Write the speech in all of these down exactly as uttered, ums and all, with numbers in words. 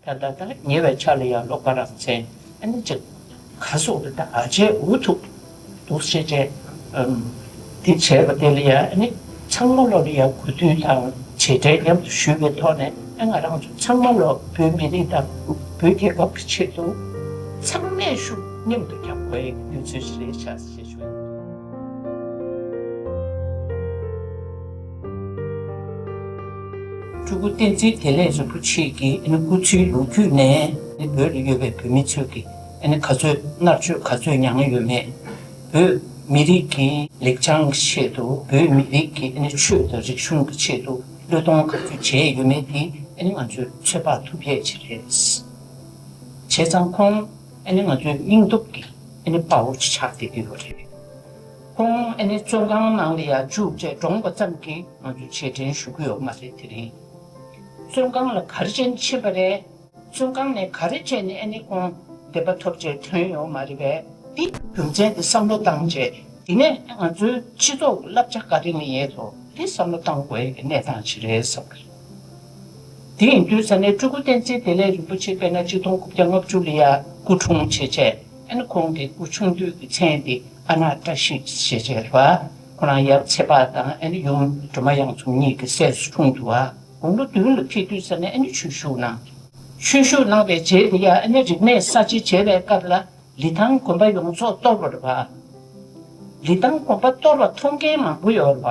ད་ད་ད་ཉེ་བའི་ཆ་ལ་ཡང་ལོག་པ་རང་བཙན་ཨ་ནི་ཅིག་ག་སོགས་ད་ཨ་ཅེ་འུ་ཐུག་འདུག་ཤེས་བྱས། ཨམ། དེ་བྱས་པ་དེ་ལ་ཡང་ཨ་ནི་ཚང་མ་ལོ་ལ་ཡང་གོ་བསྡུར་དང་རྗེས་དྲན་མཉམ་དུ་ཞུས་པའི་ཐོག་ནས་ཨ་ང་རང་ཚོ་ཚང་མ་ལོ་བོད་མི་རིགས་དང་བོད་རྒྱལ་ཁབ་ཀྱི་ཆེད་དུ་ཚང་མས་ཤུགས་མཉམ་དུ་རྒྱབ་དགོས་ཡ་གི་དུས་ཚོད་ཞིག་རེད་ཤག་ཞེས་ཞུ། སྤྲུལ་སྐུ་བསྟན་འཛིན་བདེ་ལེགས་རིན་པོ་ཆེ་གི་ཨ་ནི་སྐུ་ཚེའི་ལོ་རྒྱུས་ནས་ཨ་ནི་བོད་ལ་ཡོད་པའི་བོད་མི་ཚོས་ཀྱི་ཨ་ནི་ག་ཚོད་མནར་གཅོད་ག་ཚོད་མྱངས་ཡོད་མེད། བོད་མི་རིགས་ཀྱི་ལེགས་བྱང་གི་ཆེད་དུ་བོད་མི་རིགས་ཀྱི་ཨ་ནི་ཆོས་དང་རིག་གཞུང་གི་ཆེད་དུ་བློས་གཏོང་ག་ཚོད་བྱས་ཡོད་མེད་དེ་ཨ་ནི་ང་ཚོས་ཚོད་དཔག་ཐུབ་ཡས་ཅིག་རེད། བྱས་ཙང་ཁོང་ཨ་ནི་ང་ཚོའི་སྙིང་སྟོབས་ཀྱི་ཨ་ནི་དཔའ་བོ་ཅིག་ཆགས་བསྡད་ཀྱི་ཡོད་རེད། ཁོང་ཨ་ནི་བཙོན་ཁང་ནང་ལ་ཡར་བཅུག་བྱས་གྲོངས་པ་ཙམ་གྱིས་ང་ཚོས་རྗེས་དྲན་ཞུ་གི་ཡོད་མ་རེད་དེ་རིང་། བཙོན་ཁང་ལ་ག་རེ་བྱས་ནས་ཕྱིན་པ་རེད། བཙོན་ཁང་ནས་ག་རེ་བྱས་ནས་ཨ་ནི་ཁོང་བདེན་པ་ཐོབ་བྱས་ཐོན་ཡོད་མ་རེད་པས། འདི་རྒྱུ་མཚན་དེ་བསམ་བློ་བཏང་བྱས་འདི་ནས་ང་ཚོའི་སྤྱི་ཚོགས་ཀྱི་བསླབ་བྱ་ག་རེ་ལེན་ཡས་ཐོག་འདི་བསམ་བློ་བཏང་དགོས་ཡས་ཀྱི་གནས་སྟངས་ཅིག་རེད་བསམ་གི་རེད། དེ་ཡིན་དུས་ས་ནས་སྤྲུལ་སྐུ་བསྟན་འཛིན་བདེ་ལེགས་རིན་པོ་ཆེ་དཔེར་ན་ཆིག་སྟོང་དགུ་བརྒྱ་ལྔ་བཅུ་ལ་ཡ་སྐུ་འཁྲུངས་བྱས་བྱས་ཨ་ནི་ཁོང་གི་སྐུ་ཆུང་དུས་ཀྱི་མཚན་དེ་ཨ་ནཱ་བཀྲ་ཤིས་ཞེས་བྱས་པ། ཁོ་རང་ཡབ་ཚེ་དཔག་དང་ཨ་ནི་ཡུམ་སྒྲོལ་མ་གཡང་འཛོམས་གཉིས་ཀྱི་སྲས་སུ་འཁྲུངས་འདུག་བ། དགུང་ལོ་བདུན་ལ་ཕེབས་དུས་ས་ནས་ཨ་ནི་ཆོས་ཞུགས་གནང་། ཆོས་ཞུགས་གནང་བའི་རྗེས་ལ་ཡ་ཨ་ནི་རིག་གནས་གསར་བརྗེ་བྱས་པའི་སྐབས་ལ་ལི་ཐང་དགོན་པ་ཡོངས་རྫོགས་གཏོར་བ་རེད་བ། ལི་ཐང་དགོན་པ་གཏོར་བ་མཐོང་མཁན་མང་པོ་ཡོད་རེད་བ།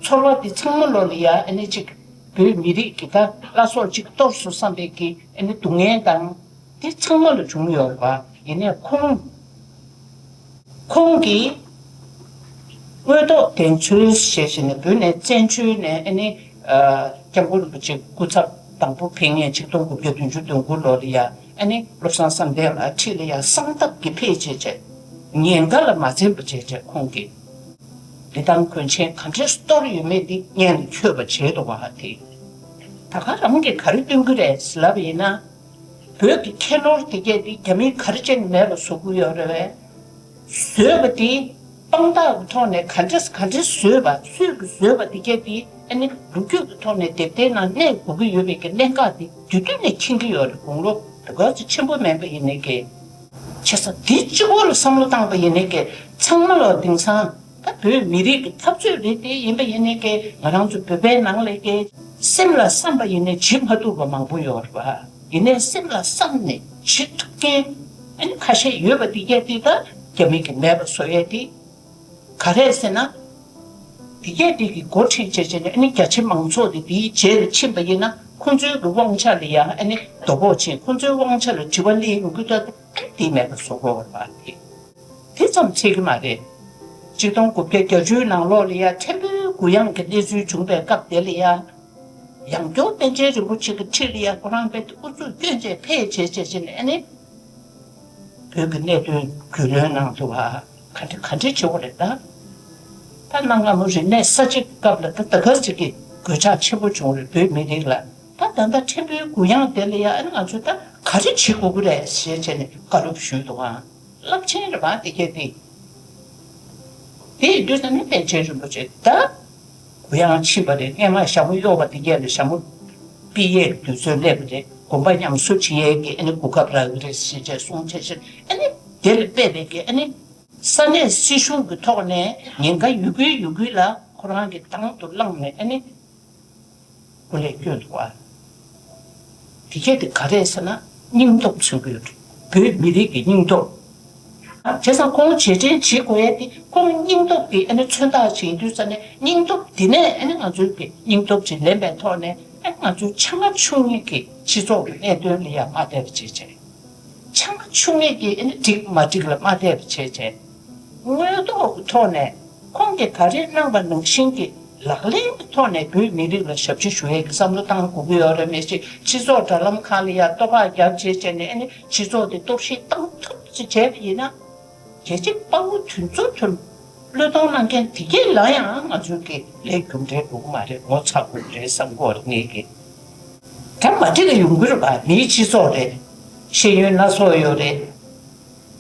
ཚོར་བ་དེ་ཚང་མ་ལོ་ལ་ཡ་ཨ་ནི་གཅིག་བོད་མི་རིགས་ཀྱི་ད་བླ་སྲོག་གཅིག་གཏོར་སོང་བསམ་པའི་གི་ཨ་ནི་སྡུག་བསྔལ་དང་དེ་ཚང་མ་ལ་བྱུང་ཡོད་རེད་བ། ཡིན་ནའི་ཁོང་ཁོང་གིས་དངོས་ཐོག་བདེན་འཚོལ་ཞེས་བྱས་ནས་བོད་ནས་བཙན་བྱོལ་ནས་ཨ་ནི་སྐྱབས་མགོན་རིན་པོ་ཆེ་སྐུ་ཚབ་དང་པོ་ཕེབས་མཁན་ཆིག་སྟོང་དགུ་བརྒྱ་བདུན་ཅུ་དོན་དགུ་ལོ་ལ་ཡ་ཨ་ནི་བློ་བཟང་བསམ་གཏན་ལགས་འཁྲིས་ལ་ཡ་གསང་སྟབས་ཀྱིས་ཕེབས་བྱས་བྱས་ཉེན་ཁ་ལ་མ་འཛེམས་པ་བྱས་བྱས་ཁོང་གིས་ལི་ཐང་དགོན་ཆེན་ག་འདྲས་གཏོར་ཡོད་མེད་འདི་སྙན་ལ་འཁྱོལ་བ་བྱས་འདུག་བ། དེ་ད་ག་རང་གིས་ག་རེ་སྟོན་གྱི་རེད་ལབ་ཡིན་ན། བོད་ཀྱི་ཁྱད་ནོར་དེ་གས་དེ་རྒྱ་མིས་ག་རེ་བྱས་ནས་མེད་པ་བཟོ་གི་ཡོད་རེད་བས། བཟོས་པ་དེ་དཔང་རྟགས་ཀྱི་ཐོག་ནས་ག་འདྲས་ག་འདྲས་བཟོས་པ་སུས་ཀྱིས་བཟོས་པ་དེ་གས་དེ་ཨ་ནི་ལོ་རྒྱུས་ཀྱི་ཐོག་ནས་དེབ་ཐེར་ནང་གནས་དགོས་ཀྱི་ཡོད་པའི་གི་གནད་འགག་དེ་དུས་དུས་ནས་མཁྱེན་གྱི་ཡོད་རེད། དགུང་ལོ་དེ་ག་ཚོད་ཆེན་པོ་མིན་པ་ཡིན་ནའི་གི་བྱས་ཙང་དེ་གཅིག་པོ་ལ་བསམ་བློ་བཏང་པ་ཡིན་ནའི་གི་ཚང་མ་ལོ་དེང་སང་ད་བོད་མི་རིགས་ཀྱི་འཐབ་རྩོད་རེད་དེ་ཡིན་པ་ཡིན་ནའི་གི་ང་རང་ཚོ་བོད་པའི་ནང་ལ་གི་སེམས་ལ་བསམ་པ་ཡིན་ནའི་བྱེད་མ་ཐུབ་པ་མང་པོ་ཡོད་རེད་བ། ཡིན་ནའི་སེམས་ལ་བསམ་ནས་བྱེད་ཐུབ་མཁན་ཨ་ནི་ཁ་ཤས་ཡོད་པ་དེ་གས་དེ་ད་རྒྱ་མི་གི་མེད་པ་བཟོ་ཡས་དེ་ག་རེད་ཟེར་ན། དེ་གས་དེ་གི་འགོ་ཁྲིད་བྱས་བྱས་ནས་ཨ་ནི་རྒྱ་ཆེ་མང་ཚོགས་དེ་དེའི་རྗེས་ལ་ཕྱིན་པ་ཡིན་ན་ཁོང་ཚོའི་གི་དབང་ཆ་ལ་ཡང་ཨ་ནི་དོ་ཕོག་ཕྱིན། ཁོང་ཚོའི་དབང་ཆ་ལ་དྲི་བ་སླེབས་ཡོང་གི་ད་ཨ་ནི་དེ་མེད་པ་བཟོ་དགོས་པ་དེ། དེ་ཙམ་ཚད་ཀྱི་མ་རེད། ཆིག་སྟོང་དགུ་བརྒྱ་བརྒྱད་ཅུའི་ནང་ལོགས་ལ་ཡ་ཕྲན་བུའི་གུ་ཡངས་ཀྱི་གནས་ཚུལ་བྱུང་པའི་སྐབས་དེ་ལ་ཡ། ཡང་སྐྱོར་པཎ་ཆེན་རིན་པོ་ཆེ་གི་འཁྲིས་ལ་ཡ་ཁོ་རང་དཔེ་ཨུ་ཚུགས་སྐྱོན་བྱས་ཕེབས་བྱས་བྱས་བྱས་ནས་ཨ་ནི། བོད་ཀྱི་གནད་དོན་རྒྱུས་ལོན་གནང་ཐུབ་པ་ག་འདྲ་ག་འདྲ་བྱེད་དགོས་རེད་ད། ད་གནའ་སྔ་མོ་རིག་གནས་གསར་བརྗེ་སྐབས་ལ་ད་ད་ག་ཅིག་གི་གོད་ཆག་ཆེན་པོ་བྱུང་རེད་བོད་མི་རིགས་ལ། ད་ད་ལྟ་ཕྲན་བུའི་གུ་ཡངས་དེ་ལ་ཡ་ཨ་ནི་ང་ཚོས་ད་ག་རེ་བྱེད་དགོས་ཀྱི་རེད་ཞེས་བྱས་ནས་བཀའ་སློབ་ཞུས་འདུག་ཨ། རླབས་ཆེན་རེད་པ་དེ་གས་དེ། དེ་ཡིན་དུས་ད་ནི་པཎ་ཆེན་རིན་པོ་ཆེ་ད་གུ་ཡངས་ཕྱིན་པ་རེད། སྔས་མ་ཞྭ་མོ་གཡོག་པ་དེ་གས་ལ་ཞྭ་མོ་ཕུད་ཡས་ཀྱི་དུས་ཚོད་སླེབས་པ་རེད། དགོན་པ་ཉམས་གསོ་བྱེད་ཡས་ཀྱི་ཨ་ནི་གོ་སྐབས་རག་གི་རེད་ཞེས་བྱས་གསུངས་བྱས་བྱས་ཨ་ནི་དེ་ལ་དཔེ་བས་ཀྱི་ཨ་ནི་ས་གནས་སྲིད་གཞུང་གི་ཐོག་ནས་ཉེན་ཁ་ཡོད་ཁུལ་ཡོད་ཁུལ་ལ་ཁོ་རང་གི་དང་དུ་བླངས་ནས་ཨ་ནི། སྐུ་ལས་བསྐྱོན་འདུག་བ། དེ་གས་དེ་ག་རེད་ཟེར་ན་སྙིང་སྟོབས་མཚོན་གྱི་ཡོད་རེད། བོད་མི་རིགས་ཀྱི་སྙིང་སྟོབས། བྱས་ཙང་ཁོང་རྗེས་དྲན་བྱེད་དགོས་ཡས་དེ་ཁོང་སྙིང་སྟོབས་ཀྱི་ཨ་ནི་མཚོན་རྟགས་ཅིག་ཡིན་དུས་ཙ་ནས་སྙིང་སྟོབས་དེ་ནས་ཨ་ནི་ང་ཚོའི་གི་སྙིང་སྟོབས་ཅིག་ལེན་པའི་ཐོག་ནས་ཨ་ནི་ང་ཚོའི་ཆ་སྔ་ཆུང་ངུ་གི་སྤྱི་ཚོགས་ཀྱི་གནད་དོན་ལ་ཡང་མ་བལྟས་པ་བྱས་བྱས། ཆ་སྔ་ཆུང་ངུ་གི་ཨ་ནི་འགྲིག་མ་འགྲིག་ལ་མ་བལྟས་པ་བྱས་བྱས། དངོས་ཐོག་གི་ཐོག་ནས་ཁོང་གིས་ག་རེ་གནང་བ་ནང་བཞིན་གྱི་ལག་ལེན་གྱི་ཐོག་ནས་བོད་མི་རིགས་ལ་ཞབས་ཕྱི་ཞུ་ཡས་ཀྱི་བསམ་བློ་བཏང་དགོས་ཀྱི་ཡོད་རེད། མི་ཞིག་སྤྱི་ཚོགས་དྲ་ལམ་ཁག་ལ་ཡང་གཏོར་བརླག་རྒྱབ་བྱས་བྱས་ནས་ཨ་ནི་སྤྱི་ཚོགས་དེ་གཏོར་བཤིག་བཏང་ཐུབ་ཅིག་བྱས་པ་ཡིན་ན། རྒྱལ་གཅེས་དཔའ་བོ་དེ་ཚོ་ཚོར་བློས་གཏོང་གནང་མཁན་དེ་གས་ལ་ཡང་ང་ཚོའི་གི་ལས་རྒྱུ་འབྲས་འགྲོ་གི་མ་རེད། ངོ་ཚ་དགོས་ཀྱི་རེད་བསམ་གྱི་ཡོད་རེད་ངས་གི། ད་མ་འགྲིག་གི་ཡོང་གི་རེད་པ། མིའི་སྤྱི་ཚོགས་རེད། ཤེས་ཡོན་སྣ་ཚོགས་ཡོད་རེད།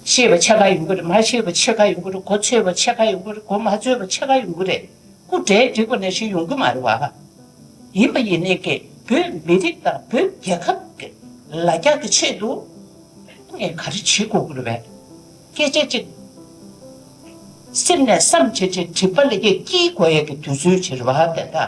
ཤེས་པ་ཕྱེད་ཀ་ཡོང་གི་རེད། མ་ཤེས་པ་ཕྱེད་ཀ་ཡོང་གི་རེད། གོ་ཆོད་པ་ཕྱེད་ཀ་ཡོང་གི་རེད། གོ་མ་ཆོད་པ་ཕྱེད་ཀ་ཡོང་གི་རེད། སྐུ་གྲལ་འགྲིག་པ་ནང་བཞིན་ཡོང་གི་མ་རེད་བ། ཡིན་པ་ཡིན་ནའི་ཀྱེ་ བོད་མི་རིགས་དང་བོད་རྒྱལ་ཁབ་ཀྱི་ལ་རྒྱ་གི་ཆེད་དུ་ངས་ག་རེ་བྱེད་དགོས་ཀྱི་རེད་པས། སྐད་ཆ་གཅིག་སེམས་ནས་བསམ་བྱས་བྱས་དྲན་པ་ལ་སྐྱེ་དགོས་ཡས་ཀྱི་དུས་ཚོད་ཅིག་རེད་པ་དེ་ད། དེ་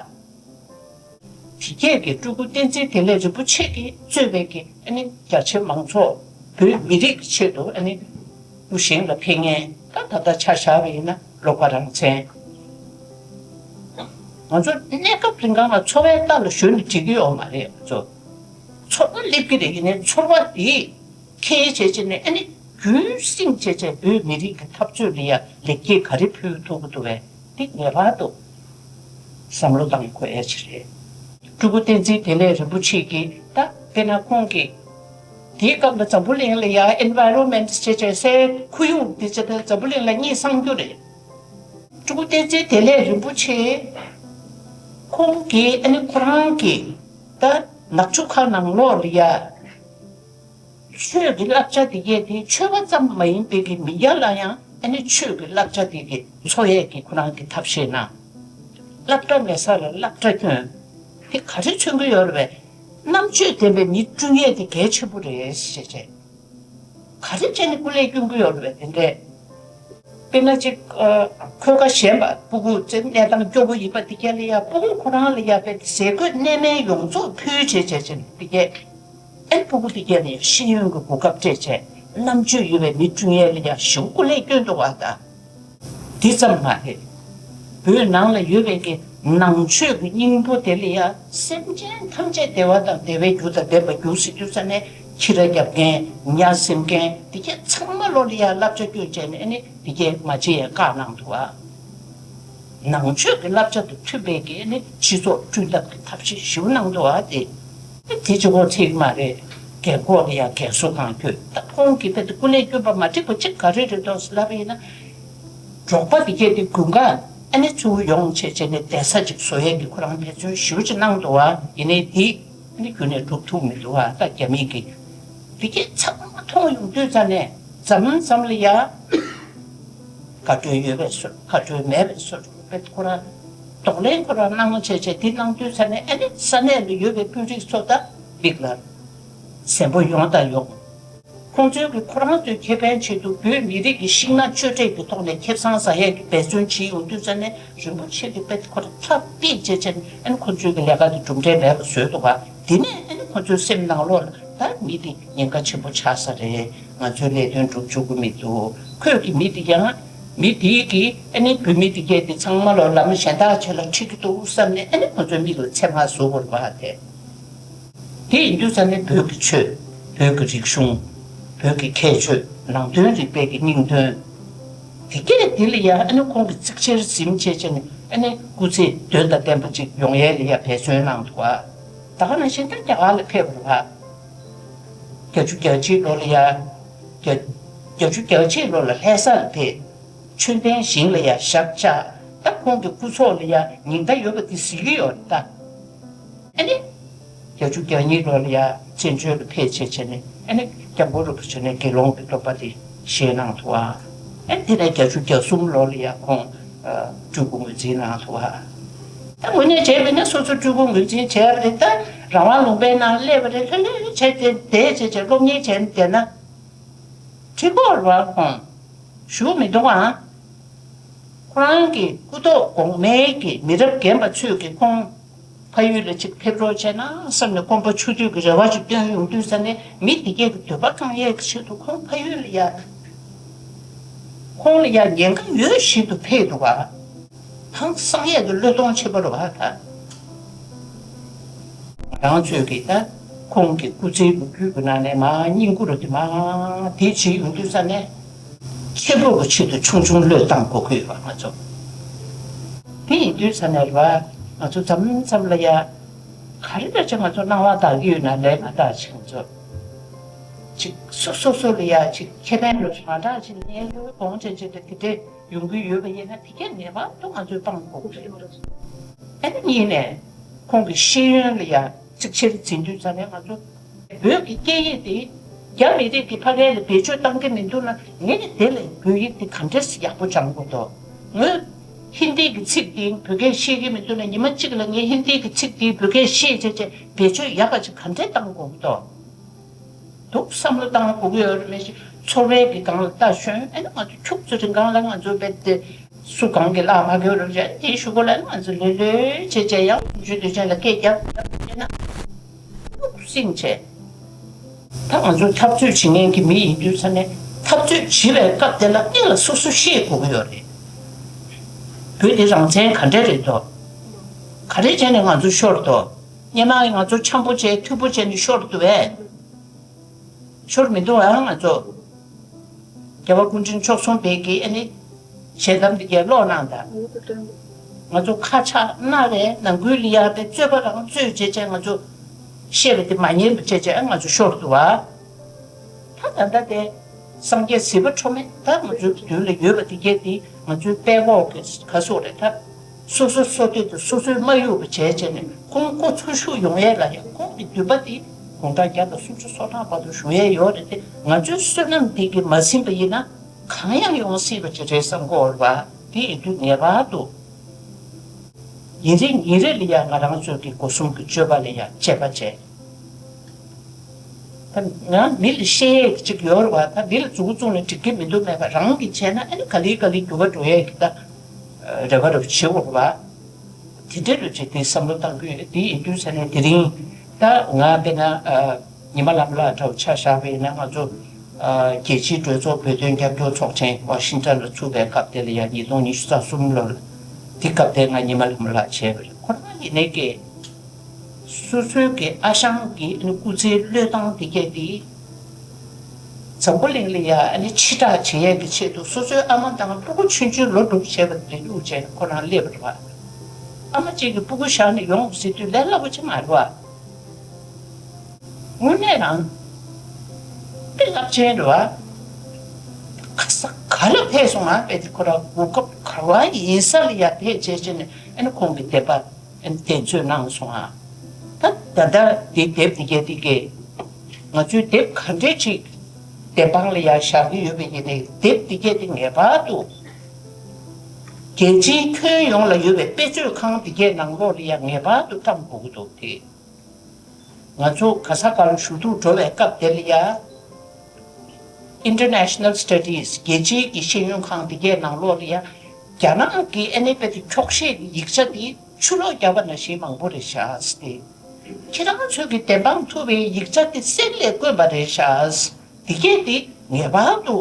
རྗེས་ཀྱི་སྤྲུལ་སྐུ་བསྟན་འཛིན་བདེ་ལེགས་རིན་པོ་ཆེ་གིས་གཙོས་པའི་གི་ཨ་ནི་རྒྱ་ཆེ་མང་ཚོགས་བོད་མི་རིགས་ཀྱི་ཆེད་དུ་ཨ་ནི་སྐུ་བཞེངས་ལ་ཕེབས་མཁན་ད་ད་ལྟ་ཆ་བཞག་པ་ཡིན་ན་བློ་དགའ་རང་བཙན། ང་ཚོ་གནས་སྐབས་རིང་གང་ལ་འཚོ་བའི་རྟགས་ལ་ཞོན་ནས་འགྲིག་གི་ཡོད་མ་རེད། ང་ཚོ་ཚོར་བ་སླེབས་ཀྱི་རེད། ཡིན་ནའི་ཚོར་བ་དེ་ཁྱེད་བྱས་བྱས་ནས་ཨ་ནི་རྒྱུན་བསྲིངས་བྱས་བྱས་བོད་མི་རིགས་ཀྱི་འཐབ་རྩོད་ལ་ཡ་ལེགས་སྐྱེས་ག་རེ་ཕུལ་ཐུབ་ཀྱི་འདུག་བས། འདི་ངེས་པར་དུ་བསམ་བློ་བཏང་དགོས་ཡ་ཅིག་རེད། སྤྲུལ་སྐུ་བསྟན་འཛིན་བདེ་ལེགས་རིན་པོ་ཆེ་གིས་ད་དཔེར་ན་ཁོང་གིས་དེའི་སྐབས་ལ་འཛམ་བུ་གླིང་ལ་ཡ་ཨེན་ཝའི་རོན་མེན་ཊི་བྱས་བྱས་སའི་ཁོར་ཡུག་འདི་བྱས་ད་འཛམ་བུ་གླིང་ལ་གཉིད་སངས་རྒྱུ་རེད། སྤྲུལ་སྐུ་བསྟན་འཛིན་བདེ་ལེགས་རིན་པོ་ཆེ་ཁོང་གིས་ཨ་ནི་ཁོ་རང་གིས་ད་ནག་ཆུ་ཁ་ནང་ལོགས་ལ་ཡ། ཆོས་ཀྱི་བསླབ་བྱ་དེ་གས་དེ་ཆོས་པ་ཙམ་མ་ཡིན་པའི་གི་མི་སྐྱ་ལ་ཡང་ཨ་ནི་ཆོས་ཀྱི་བསླབ་བྱ་དེ་གི་འཚོ་ཡས་ཀྱི་ཁོ་རང་གི་ཐབས་ཤེས་གནང་། སློབ་གྲྭ་མེད་ས་ལ་སློབ་གྲྭ་བསྐྱོན། དེ་ག་རེ་མཚོན་གྱི་ཡོད་རེད་པས། རྣམ་དཔྱོད་ལྡན་པའི་མི་བསྐྲུན་ཡས་དེ་གལ་ཆེན་པོ་རེད་ཞེས་བྱས། ག་རེ་བྱས་ནས་སྐུ་ལས་བསྐྱོན་གྱི་ཡོད་རེད་པས་དེ་འདྲས། དཔེར་ན་ཅིག་ཨ། འཁོས་ཀ་ཞན་པ་སྤུ་གུ་ཚེ་གནས་སྟངས་སྐྱོ་པོ་ཡིན་པ་དེ་ག་ལ་ཡ་སྤུ་གུ་ཁོ་རང་ལ་ཡ་དཔེ་ཟས་གོས་གནས་མལ་ཡོངས་རྫོགས་ཕུལ་བྱས་བྱས་བྱས་དེ་གས། ཨེ་སྤུ་གུ་དེ་གས་ལ་ཡ་ཤེས་ཡོན་གྱི་གོ་སྐབས་སྤྲད་བྱས་རྣམ་དཔྱོད་ཡོད་པའི་མི་བསྐྲུན་ཡས་ལ་ཡ་ཞེ་པོ་སྐུ་ལས་བསྐྱོན་འདུག་བ་ད། དེ་ཙམ་མ་རེད། བོད་ནང་ལ་ཡོད་པའི་གི་ནང་ཆོས་ཀྱི་སྙིང་པོ་དེ་ལ་ཡ་སེམས་ཅན་ཐམས་ཅད་བདེ་བ་དང་བདེ་བའི་རྒྱུ་དང་ལྡན་པ་རྒྱུགས་སྲིད་དུས་ཙ་ནས་ཁྱི་ར་རྒྱབ་མཁན་ཉ་ཟིན་མཁན་དེ་གས་ཚང་མ་ལོ་ལ་ཡ་བསླབ་བྱ་བསྐྱོན་བྱས་ནས་ཨ་ནི་དེ་གས་མ་བྱེད་ཡ་བཀག་གནང་འདུག་ཨ། ནང་ཆོས་ཀྱི་བསླབ་བྱ་དང་མཐུན་པའི་གི་ཨ་ནི་སྤྱི་ཚོགས་བསྐྲུན་ཐབས་ཀྱི་ཐབས་ཤེས་ཞིབ་གནང་འདུག་ཨ་དེ། དེ་གཅིག་པོ་ཚིག་མ་རེད། རྒན་འཁོགས་ལ་ཡང་རྒན་གསོ་གང་ཁྱོད་ད་ཁོང་གིས་དཔེ་དེ་སྐུ་ལས་བསྐྱོན་པ་མ་འགྲིག་པ་གཅིག་ག་རེ་རེད་འདུག་ཟེར་ལབ་པ་ཡིན་ན། འབྲོག་པ་དེ་གས་དེ་དགུན་ཁ་ཨ་ནི་ཚུར་ཡོང་བྱས་བྱས་ནས་བསྡད་ས་ཅིག་བཟོ་ཡས་ཀྱི་ཁོ་རང་འབད་བརྩོན་ཞེ་པོ་ཅིག་གནང་འདུག་བ། ཡིན་ནའི་དེ་ཨ་ནི་ཁྱོན་ནས་འགྲུབ་ཐུབ་མི་འདུག་བ། ད་རྒྱ་མི་གིས་དེ་གས་ཚང་མ་མཐོང་ཡོང་དུས་ཙ་ནས་མཚམས་མཚམས་ལ་ཡ། དགའ་སྤྲོ་ཡོད་པའི་བཟོ་དགའ་སྤྲོ་མེད་པའི་བཟོ་དཔེ་ཁོ་རང་གདོང་ལེན་ཁོ་རང་གནང་བྱས་བྱས་དེ་གནང་དུས་ཙ་ནས་ཨ་ནི་ས་གནས་ལ་ཡོད་པའི་དཔོན་རིགས་ཚོ་ད་མིག་ལ་གཟན་པོ་ཡོང་དང་ཡོང་། ཁོང་ཚོའི་གི་ཁོ་རང་ཚོའི་ཁེ་ཕན་ཆེད་དུ་བོད་མི་རིགས་ཀྱི་ཤིང་ནགས་གཅོད་འབྲེག་གི་ཐོག་ནས་ཁེ་བཟང་ཟ་ཡས་ཀྱི་འབད་བརྩོན་བྱེད་ཡོང་དུས་ཙ་ནས་རིན་པོ་ཆེ་གི་དཔེ་ཁོ་རང་ཐག་པས་བྱས་བྱས་ཨ་ནི་ཁོང་ཚོའི་གི་ལས་ཀ་དེ་གྲུབ་འབྲས་མེད་པ་བཟོས་འདུག་ག་དེ་ནས་ཨ་ནི་ཁོང་ཚོའི་སེམས་ནང་ལོགས་ལ་ད་མི་དེ་ཉེན་ཁ་ཆེན་པོ་ཆགས་ས་རེད། ང་ཚོའི་ལས་དོན་སྒྲུབ་ཆོག་གི་མི་འདུག་ཁོས་ཀྱི་མི་དེ་ཀྱང་མི་དེའི་གི་ཨ་ནི་བོད་མི་དེ་གས་དེ་ཚང་མ་ལོ་ལམ་གཞན་དག་ཆེ་ལ་ཁྲིད་ཀྱི་འདུག་བསམ་ནས་ཨ་ནི་ཁོ་ཚོའི་མིག་ལ་ཚེར་མ་བཟོ་དགོས་པ་དེ། དེ་ཡིན་དུས་ཙ་ནས་བོད་ཀྱི་ཆོས། བོད་ཀྱི་རིག་གཞུང་། བོད་ཀྱི་ཁྱད་ཆོས། ནང་དོན་རིག་པའི་གི་སྙིང་དོན། དེ་གས་དེ་ལ་ཡ་ཨ་ནི་ཁོང་གི་གཙིགས་ཆེར་འཛིན་བྱས་བྱས་ནས་ཨ་ནི་སྐུ་ཚེ་དོན་དང་ལྡན་པ་ཅིག་ཡོང་ཡས་ལ་ཡ་འབད་བརྩོན་གནང་འདུག་བ། ད་ག་ནང་བཞིན་ད་རྒྱ་གར་ལ་ཕེབས་པ་རེད་བ། བརྒྱད་ཅུ་གྱ་གཅིག་ལོ་ལ་ཡ། བརྒྱད་བརྒྱད་ཅུ་གྱ་གཅིག་ལོ་ལ་ལྷ་ས་ལ་ཕེབས། མཆོད་རྟེན་ཞིང་ལ་ཡ་ཞབས་བཅགས། ད་ཁོང་གི་སྐུ་ཚོགས་ལ་ཡ་ཉིན་ཟླ་ཡོད་པ་དེ་གཟིགས་ཀྱི་ཡོད་རེད་ད། ཨ་ནི། བརྒྱད་ཅུ་གྱ་གཉིས་ལོ་ལ་ཡ་བཙན་བྱོལ་དུ་ཕེབས་བྱས་བྱས་ནས་ཨ་ནི་སྐྱབས་མགོན་རིན་པོ་ཆེ་ནས་དགེ་སློང་གི་སྡོམ་པ་དེ་བཞེས་གནང་འདུག་ཨ། ཨ་ནི་དེ་ནས་བརྒྱད་ཅུ་གྱ་གསུམ་ལོ་ལ་ཡ་ཁོང་སྤྲུལ་སྐུ་ངོས་འཛིན་གནང་འདུག་ཨ། ད་དངོས་གནས་བྱས་པ་ཡིན་ན་སོ་སོ་སྤྲུལ་སྐུ་ངོས་འཛིན་བྱས་པ་རེད། ད་རང་དབང་ལུང་པའི་ནང་སླེབས་པ་རེད། ལྷོད་ལྷོད་བྱས་ཏེ་བསྡད་བྱས་བྱས་སློབ་གཉེར་བྱས་ནས་བསྡད་ན་འགྲིག་གི་རེད་བ། ཁོང་བཞུགས་མི་འདུག་ཨ། ཁོ་རང་གི་སྐུ་ཐོག་གོང་མའི་གི་མི་རབས་རྒན་པ་ཚོས་ཀྱི་ཁོང་ཕ་ཡུལ་ལ་ཅིག་ཕེབས་རོགས་བྱས་ན་བསམ་ནས་སྐོམ་པ་ཆུ་དུས་ཀྱི་རེ་བ་ཅིག་བཏོན་ཡོང་དུས་ཙ་ནས་མི་དེ་གས་ཀྱི་འདོད་པ་བསྐང་ཡས་ཀྱི་ཆེད་དུ་ཁོང་ཕ་ཡུལ་ལ་ཡ། ཁོང་ལ་ཡ་ཉེན་ཁ་ཡོད་བཞིན་དུ་ཕེབས་འདུག་ག་ཧང་སང་ཡས་ཀྱི་བློས་གཏོང་བྱེད་པ་རེད་བ་ད། ང་རང་ཚོས་ཀྱིས་ད་ཁོང་གི་སྐུ་ཚེའི་ལོ་རྒྱུས་ཀྱི་ནང་ནས་མར་བསྙེན་བཀུར་དེ་མར་དེ་བྱེད་ཡོང་དུས་ཙ་ནས་ཁྱེད་ལོ་གི་ཆེད་དུ་ཆུང་ཆུང་བློས་བཏང་དགོས་ཀྱི་ཡོད་པ་ང་ཚོ། དེ་ཡིན་དུས་ཙ་ནས་རེད་བ། ང་ཚོ་མཚམས་མཚམས་ལ་ཡ་ག་རེ་འདྲ་ཅིག་ང་ཚོ་སྣང་བ་དག་གི་ཡོད་ན་ལས་མ་དག་ཅིག་ང་ཚོ་ཅིག་སོ་སོ་སོ་ལ་ཡ་ཅིག་ཁེ་ཕན་ལོ་ཞིག་མ་འདྲ་ཅིག་གནས་ཡོད་དགོངས་བྱས་བྱས་ཏེ་དེ་འདྲས་ཡོང་གི་ཡོད་པ་ཡིན་ན་དེ་གས་ངེས་པར་དུ་ང་ཚོས་སྤང་དགོས་ཀྱི་རེད། ཨ་ནི་གཉིས་ནས་ཁོང་གི་ཤེས་ཡོན་ལ་ཡ་གཙིགས་ཆེར་འཛིན་དུས་ཙ་ནས་ང་ཚོ་བོད་ཀྱི་སྐད་ཡིག་དེ་རྒྱ་མི་རིགས་ཀྱིས་ཕ་གི་ལ་བེད་སྤྱོད་བཏང་གི་མི་འདུག་ན་ངས་དེ་ལས་བོད་ཡིག་དེ་ག་འདྲས་ཡག་པོ་སྦྱང་དགོས་འདུག་ངོས་ ཧིན་དིའི་གི་ཚིག་དེ་བོད་སྐད་ཤེས་ཀྱི་མི་འདུག་ན། ཉི་མ་གཅིག་ལ་ངས་ཧིན་དིའི་གི་ཚིག་དེ་བོད་སྐད་ཤེས་བྱས་བྱས་བེད་སྤྱོད་ཡག་ག་ཅིག་ག་འདྲས་བཏང་དགོས་ཀྱི་འདུག་འདུག་བསམ་བློ་བཏང་དགོས་ཀྱི་ཡོད་རེད། མེད་ཤི་ཚོར་བའི་གི་སྒང་ལ་ལྟ་ཤོན། ཨེ་ན་ང་ཚོ་ཁྱུག་ཙམ་རིང་སྒང་ལ་ང་ཚོ་རྦད་དེ་སུ་གང་གི་ལག་མ་གོ་རོགས་བྱས་དེའི་གཞུག་གུ་ལ་ང་ཚོ་ལོས་ལོས་བྱས་བྱས་ཡང་གོང་ཞུས་དུས་ཆེན་ལ་སྐད་རྒྱབ་རྒྱབ་བྱས་ན་ཁྱུག་སིང་བྱས། ད་ང་ཚོ་འཐབ་རྩོད་བྱེད་མཁན་གྱི་མི་ཡིན་དུས་ཙ་ནས་འཐབ་རྩོད་བྱེད་པའི་སྐབས་དེ་ལ་གནད་ལ་སོ་སོ་ཤེས་དགོས་ཀྱི་ཡོད་རེད། བོད་དེ་རང་བཙན་ག་འདྲས་རེད་དོ། ག་རེ་བྱས་ནས་ང་ཚོ་ཤོར་དོ། སྔོན་མ་ང་ཚོ་འཆམ་པོ་བྱས་མཐུན་པོ་བྱས་ནས་ཤོར་འདུག་བས། ཤོར་མི་འདུག་ཨ། ང་ཚོ་རྒྱལ་བ་སྐུ་ཕྲེང་བཅུ་གསུམ་པའི་གི་ཨ་ནི་ཞལ་གདམས་འདི་གའི་ཀློག་གནང་དང་། ང་ཚོ་ཁ་ཆག་གནང་རེད། ནང་ཁུལ་ལ་ཡ་དེ་རྩོད་པ་རང་རྩོད་བྱས་བྱས་ང་ཚོ་བཤད་པ་དེ་མ་ཉན་པ་བྱས་བྱས་ང་ཚོ་ཤོར་འདུག་བ། ད་ད་ལྟ་དེ་སངས་རྒྱས་གཟིགས་པ་འཕྲོ་མེད་ད་ང་ཚོའི་མདུན་ལ་ཡོད་པ་དེ་གས་དེ་ང་ཚོའི་དཔྲལ་ཀོག་གི་ག་སོགས་རེད་ད། སོ་སོ་སོ་སྟོད་དུ་སོ་སོས་མ་གཡུག་པ་བྱས་བྱས་ནས་ཁོང་ཁོ་ཚོ་ཤུགས་ཡོང་ཡས་ལ་ཡང་ཁོང་གི་འདུན་པ་དེ་དགུང་གྲངས་བརྒྱ་དང་སུམ་ཅུ་སོ་གྲངས་བར་དུ་བཞུགས་ཡས་ཡོད་རེད་དེ། ང་ཚོའི་བསོད་ནམས་དེ་གིས་མ་ཟིན་པ་ཡིན་ན་གང་ཡང་ཡོང་སྲིད་པ་ཅིག་རེད་བསམ་གི་ཡོད་རེད་བ། དེ་ཡིན་དུས་ངེས་པར་དུ་ཉིན་རེ་ཉིན་རེ་ལ་ཡང་ང་རང་ཚོའི་གི་སྒོ་གསུམ་གྱི་སྤྱོད་པ་ལ་ཡང་དཔྱད་པ་བྱས། ད་ང་མི་ལ་བཤད་ཡས་ཅིག་ཡོད་རེད་བ། ད་མི་ལ་མཛུབ་གུ་བཙུགས་ནས་འགྲིག་གི་མི་འདུག་མེད་པ་རང་གིས་བྱས་ན་ཨ་ནི་ག་ལེ་ག་ལེ་འགྱུར་བ་འགྲོ་ཡས་ཀྱི་ད་རེ་བ་རེ་བ་བྱེད་དགོས་རེད་བ། དེ་འདྲ་རུ་ཅིག་དེ་བསམ་བློ་བཏང་གི་ཡོད། དེ་ཡིན་དུས་ཟེར་ནས་དེ་རིང་ད་ང་དཔེར་ན་ཉི་མ་ལམ་ལགས་འདྲ་བོ་ཆ་བཞག་པ་ཡིན་ན་ང་ཚོ་རྒྱལ་སྤྱིའི་གྲོས་ཚོགས་བོད་དོན་རྒྱབ་སྐྱོར་ཚོགས་ཆེན་ཝ་ཤིང་ཊོན་ལ་ཚུགས་པའི་སྐབས་དེ་ལ་ཡང་ཉིས་སྟོང་ཉི་ཤུ་རྩ་གསུམ་ལོར་དེ་སྐབས་དེ་ང་ཉི་མ་ལམ་ལགས་བྱས་པ་རེད། ཁོ་རང་ཡིན་ནའི་ཀྱེ། སོ་སོའི་གི་ཨ་ཞང་གི་ཨ་ནི་སྐུ་ཚེའི་བློས་བཏང་དེ་གས་དེ། འཛམ་བུ་གླིང་ལ་ཡ་ཨ་ནི་ཕྱི་བསྒྲགས་བྱེད་ཡས་ཀྱི་ཆེད་དུ་སོ་སོའི་ཨ་མ་དང་སྤུ་གུ་ཆུང་ཆུང་ལོ་དྲུག་བྱས་པ་དེ་བླུགས་བྱས་ཁོ་རང་སླེབས་པ་རེད་བ། ཨ་མ་གཅིག་གིས་སྤུ་གུ་བཞག་ནས་ཡོང་ཟེར་དུས་ལས་སླ་པོ་ཅིག་མ་རེད་བ། དངོས་གནས་རང་དཔེ་རླབས་ཆེན་རེད་བ། ག་ས་ག་ལ་ཕེབས་སོང་ང་། དཔེ་དེ་ཁོ་རང་གོ་སྐབས་ག་བ་ཡིན་ས་ལ་ཡ་ཕེབས་བྱས་བྱས་ནས་ཨ་ནི་ཁོང་གི་དད་པ། བདེན་ཚོད་གནང་སོང་ཨ། ད་ད་ལྟ་འདི་དེབ་འདི་གས་འདི་གས་ང་ཚོའི་དེབ་ག་འདྲས་ཅིག་བདེན་དཔང་ལ་ཡ་བཞག་གི་ཡོད་པ་ཡིན་ནའི་དེབ་འདི་གས་འདི་ངེས་པར་དུ་རྒྱལ་སྤྱིའི་ཁྱོན་ཡོངས་ལ་ཡོད་པའི་དཔེ་མཛོད་ཁང་འདི་གས་ནང་ལོགས་ལ་ཡ་ངེས་པར་དུ་བཀྲམ་དགོས་ཀྱི་འདུག་དེ་ང་ཚོ་ག་ས་ག་ལ་ཞུ་གཏུག་འགྲོ་བའི་སྐབས་དེ་ལ་ཡ། International Studies རྒྱལ་སྤྱིའི་གི་ཤེས་ཡོན་ཁང་དེ་གའི་ནང་ལོགས་ལ་ཡ། རྒྱ་ནག་གི་ཨ་ནི་དཔེ་དེ་འཁྱོག་བཤད་ཀྱི་ཡིག་ཆ་དེ་ཆུ་ལོག་བརྒྱབ་པ་ནང་བཞིན་མང་པོ་རེད་ཤག་སྟེ། ཁྱེད་རང་ཚོས་ཀྱི་བདེན་དཔང་ཐུབ་པའི་ཡིག་ཆ་དེ་གསེར་ལས་དཀོན་པ་རེད་ཤག་དེ་གས་དེ་ངེས་པར་དུ།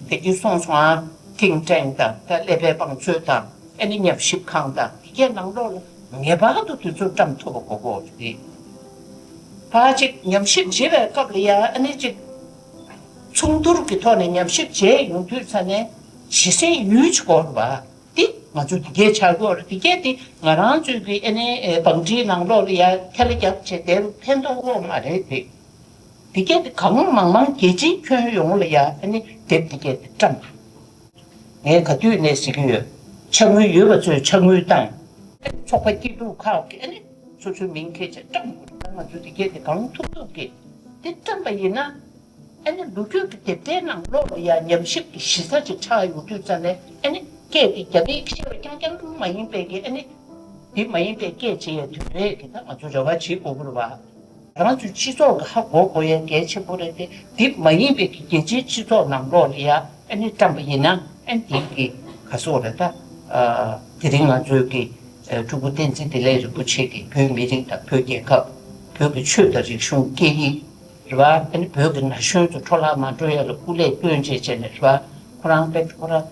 དེ་གི་སོང་སོང་ཨ། Think Tank དང་ད་ཀླད་པའི་བང་མཛོད་དང་ཨ་ནི་ཉམས་ཞིབ་ཁང་དང་དེ་གའི་ནང་ལོགས་ལ་ངེས་པར་དུ་དུས་ཚོད་བཀྲམ་ཐུབ་པ་དགོས་ཀྱི་རེད། ད་ཅིག་ཉམས་ཞིབ་བྱེད་པའི་སྐབས་ལ་ཡ་ཨ་ནི་ཅིག་ཚོགས་སྡུར་གྱི་ཐོག་ནས་ཉམས་ཞིབ་བྱས་ཡོང་དུས་ཙ་ནས་གཞི་རྩའི་ཡུལ་ཅིག་དགོས་རེད་བ། འདི་ང་ཚོ་འདི་གས་ཆགས་ཀྱི་ཡོད་རེད། འདི་གས་འདི་ང་རང་ཚོའི་གི་ཨ་ནི་བང་སྒྲིག་ནང་ལོགས་ལ་ཡ་ཐལ་རྒྱག་བྱས་དེར་ཕན་ཐོགས་ཡོད་མ་རེད་དེ། འདི་གས་འདི་གང་མང་མང་རྒྱལ་སྤྱིའི་ཁྱོན་ཡོངས་ལ་ཡ་ཨ་ནི་དེབ་འདི་གས་འདི་བཀྲམ། ངས་ག་དུས་ནས་ཟེར་གྱི་ཡོད། ཕྱག་དངུལ་ཡོད་པ་ཚོས་ཕྱག་དངུལ་བཏང་། ཚོགས་པ་སྐྱིད་སྡུག་ཁག་གི་ཨ་ནི་སོ་སོའི་མིང་འཁྱེར་བྱས་བཀྲམ་དགོས་རེད། ང་ཚོ་འདི་གས་འདི་གང་ཐུབ་ཐུབ་ཀྱིས་འདི་བཀྲམ་པ་ཡིན་ན། ཨ་ནི་ལོ་རྒྱུས་ཀྱི་དེབ་ཐེར་ནང་ལོགས་ལ་ཡང་ཉམས་ཞིབ་ཀྱི་གཞི་རྩ་ཅིག་ཆགས་ཡོང་དུས་ཙམ་ནས་ཨ་ནི་སྐད་དེ་རྒྱ་མིའི་སྐད་ཆ་རྐྱང་རྐྱང་མ་ཡིན་པའི་གི་ཨ་ནི་དེ་མ་ཡིན་པའི་སྐད་ཆ་ཡང་དོན་རེད་གི་ད་ང་ཚོ་རེ་བ་བྱེད་དགོས་ཀྱི་རེད་བ། རང་ཚོའི་སྤྱི་ཚོགས་ཀྱི་ཧ་གོ་དགོས་ཡ་གལ་ཆེན་པོ་རེད་དེ། དེ་མ་ཡིན་པའི་གི་རྒྱལ་སྤྱིའི་སྤྱི་ཚོགས་ནང་ལོགས་ལ་ཡ་ཨ་ནི་བཀྲམ་པ་ཡིན་ན་ཨ་ནི་དེ་གི་ག་སོགས་རེད་ད། དེ་རིང་ང་ཚོའི་གི་སྤྲུལ་སྐུ་བསྟན་འཛིན་བདེ་ལེགས་རིན་པོ་ཆེ་གིས་བོད་མི་རིགས་དང་བོད་རྒྱལ་ཁབ། བོད་ཀྱི་ཆོས་དང་རིག་གཞུང་སྐད་ཡིག་རེད་བ། ཨ་ནི་བོད་ཀྱི་ན་གཞོན་ཚོ་འཕྲོ་བརླག་མ་འགྲོ་ཡ་ལ་སྐུ་ལས་བསྐྱོན་བྱས་བྱས་ནས་རེད་བ། ཁོ་རང་དཔེ་ཁོ་རང་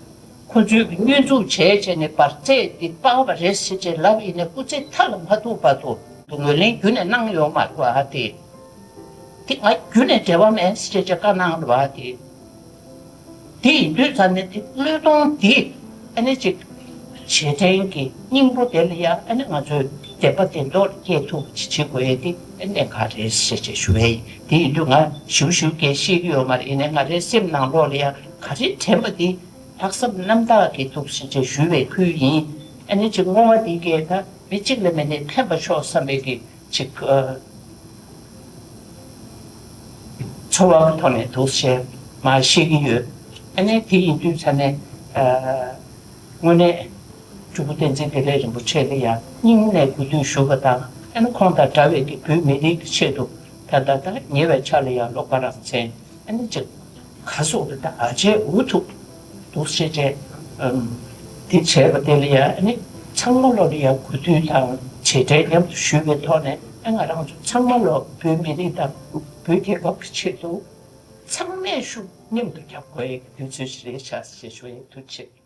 ཁོ་ཚོའི་གི་བསྙོན་འཛུགས་བྱས་བྱས་ནས་འབར་རྫས་འདི་སྤར་བ་རེད་ཟེར་བྱས་ལབ་ཡིན་ནའི་སྐུ་ཚེ་མཐའ་ལ་མ་ཐུག་བར་དུ་ངོས་ལེན་རྒྱུན་ནས་གནང་ཡོད་མ་རེད་བ་དེ། དེ་ང་རྒྱུན་ནས་འབྲེལ་བ་མེད་ཟེར་བྱས་བྱས་བཀའ་གནང་རེད་བ་དེ། དེ་ཡིན་དུས་ཙམ་ནས་དེ་བློས་གཏོང་དེ་ཨ་ནི་ཅིག་རྗེས་དྲན་གྱི་སྙིང་པོ་དེ་ལ་ཡང་ཨ་ནི་ང་ཚོས་དད་པ་བདེན་མདོག་ལ་སྐྱེ་ཐུབ་པ་ཅིག་བྱེད་དགོས་ཡས་དེ་ཨ་ནི་ག་རེད་ཟེར་བྱས་ཞུ་བ་ཡིན། དེ་ཡིན་དུས་ང་ཞིབ་ཞིབ་སྐད་ཤེས་ཀྱི་ཡོད་མ་རེད། ཡིན་ནའི་ང་རའི་སེམས་ནང་ལོགས་ལ་ཡང་ག་རེ་དྲན་པ་དེ་ལྷག་བསམ་རྣམ་དག་གིས་འདུག་ཟེར་བྱས་ཞུ་བའི་ཁུལ་ཡིན། ཨ་ནི་ཅིག་བསྔོ་བ་དེ་གས་ད་མི་གཅིག་ལ་མིན་ནའི་ཕན་པ་ཤོག་བསམ་པའི་གི་ཅིག་ཨ། ཚོར་བ་གི་ཐོག་ནས་འདུག་སེ་མར་བཤད་ཀྱི་ཡོད། ཨ་ནི་དེ་ཡིན་དུས་ཙ་ནས་ཨ། དངོས་གནས་ སྤྲུལ་སྐུ་བསྟན་འཛིན་བདེ་ལེགས་རིན་པོ་ཆེ་ལ་ཡང་སྙིང་ནས་གུས་འདུད་ཞུ་བ་དང་། ཨ་ནི་ཁོང་དང་འདྲ་བའི་གི་བོད་མི་རིགས་ཀྱི་ཆེད་དུ་ད་ལྟ་ད་ཉེ་བའི་ཆར་ལ་ཡང་བློ་དགའ་རང་བཙན་ཨ་ནི་ཅིག་ག་སོགས་ཀྱི་ད་ཨ་ཅེ་འུ་ཐུག་འདུག་ཤེས་བྱས། ཨམ། དེ་བྱས་པ་དེ་ལ་ཡང་ཨ་ནི་ཚང་མ་ལོ་ལ་ཡང་གུས་འདུད་དང་བྱེད་འབྲེལ་མཉམ་དུ་ཞུས་པའི་ཐོག་ནས། ཨ་ང་རང་ཚོ་ཚང་མ་ལོ་བོད་མི་རིགས་དང་བོད་རྒྱལ་ཁབ་ཀྱི་ཆེད་དུ་ཚང་མས་ཤུགས་མཉམ་དུ་རྒྱབ་དགོས་ཡག་གི་དུས་ཚོད་ཞིག་རེད་ཤག་ཞེས་ཞུ་ཡག་ཐུགས་རྗེ་ཆེ།